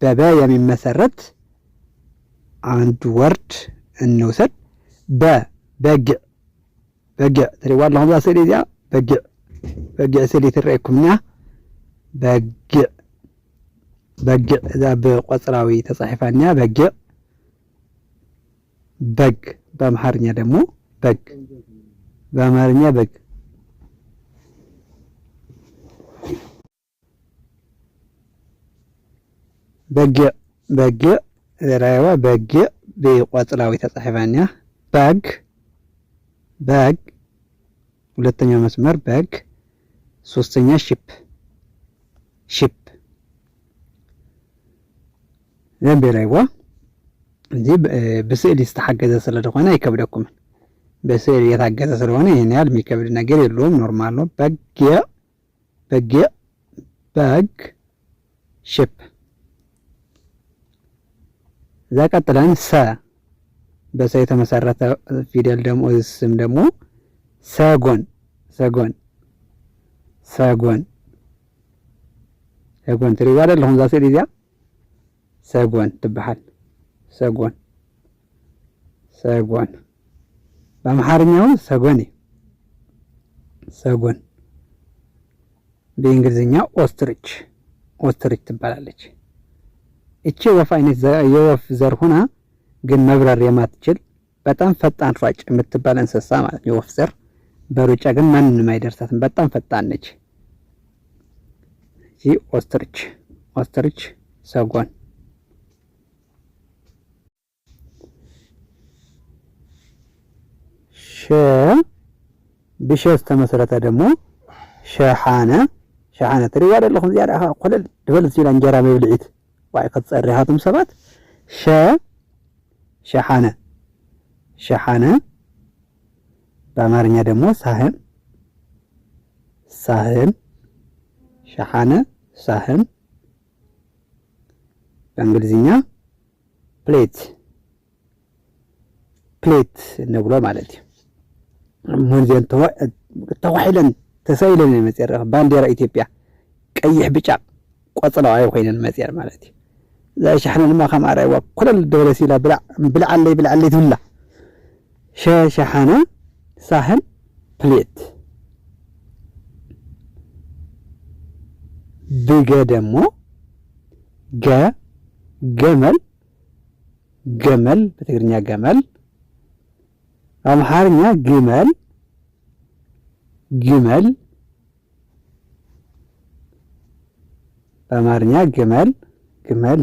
በበ የሚመሰረት አንድ word እንውሰድ። በ በጊዕ፣ በጊዕ ትሪእዋ ኣለኹም እዛ ስእሊ እዚኣ። በጊዕ፣ በጊዕ ስእሊ ትረአየኩም እኒኣ። በጊዕ፣ በጊዕ እዛ ብቆፅላዊ ተፃሒፋ እኒኣ። በጊዕ፣ በግ፣ በአምሓርኛ ደግሞ በግ፣ በአማርኛ በግ። በጊዕ፣ በጊዕ ራይዋ፣ በጊዕ ብቆፅላዊ ተፃሒፋ እኒኣ። በግ፣ በግ፣ ሁለተኛው መስመር በግ፣ ሶስተኛ sheep፣ sheep። ዘንቢ ራይዋ። እዚ ብስእሊ ዝተሓገዘ ስለዝኾነ ኣይከብደኩምን። በስዕል እየታገዘ ስለሆነ ይህን ያህል የሚከብድ ነገር የለውም። Normal ነው። በጊዕ፣ በጊዕ፣ በግ፣ sheep። እዛ ቀጥለን ሰ፣ በሰ የተመሰረተ ፊደል ደግሞ ስም ደግሞ ሰጎን፣ ሰጎን፣ ሰጎን፣ ሰጎን ትሪእዋ ኣለኹም እዛ ስእሊ እዚኣ። ሰጎን ትበሃል። ሰጎን፣ ሰጎን፣ በአምሓርኛው ሰጎን እዩ። ሰጎን በእንግሊዝኛ ostrich፣ Ostrich ትባላለች። እቺ ወፍ አይነት የወፍ ዘር ሆና ግን መብረር የማትችል በጣም ፈጣን ሯጭ የምትባል እንስሳ ማለት ነው። የወፍ ዘር በሩጫ ግን ማንንም አይደርሳትም። በጣም ፈጣን ነች። እቺ ostrich፣ ostrich፣ ሰጎን። ሸ፣ ብሸ ዝተመሰረተ ደግሞ ሸሓነ፣ ሸሓነ ትሪእዋ ዘለኹም እዚኣ ዳኣ ኮለል ድበል ኢላ እንጀራ መብልዒት ዋይ ክትፀሪ ኢኻትም ሰባት። ሸ ሸሓነ፣ ሸሓነ፣ በአማርኛ ደግሞ ሳህን፣ ሳህን፣ ሸሓነ፣ ሳህን፣ በእንግሊዝኛ plate፣ Plate እንብሎ ማለት እዩ። እሞን እዚአን ተዋሒለን ተሳኢለን እየን መፅአን። ባንዴራ ኢትዮጵያ ቀይሕ፣ ብጫ፣ ቆፅለዋይ ኮይነን መፅአን ማለት እዩ። እዛ ሸሓነ ድማ ከም ኣርኣይዋ ኮለል ዝበለት ኢላ ብልዓለይ ብልዓለይ ትብላ። ሸሓነ፣ ሳህን፣ plate። ብገ ደግሞ ገ ገመል፣ ገመል፣ በትግርኛ ገመል፣ በአምሓርኛ ግመል፣ ግመል፣ በአማርኛ ግመል፣ ግመል።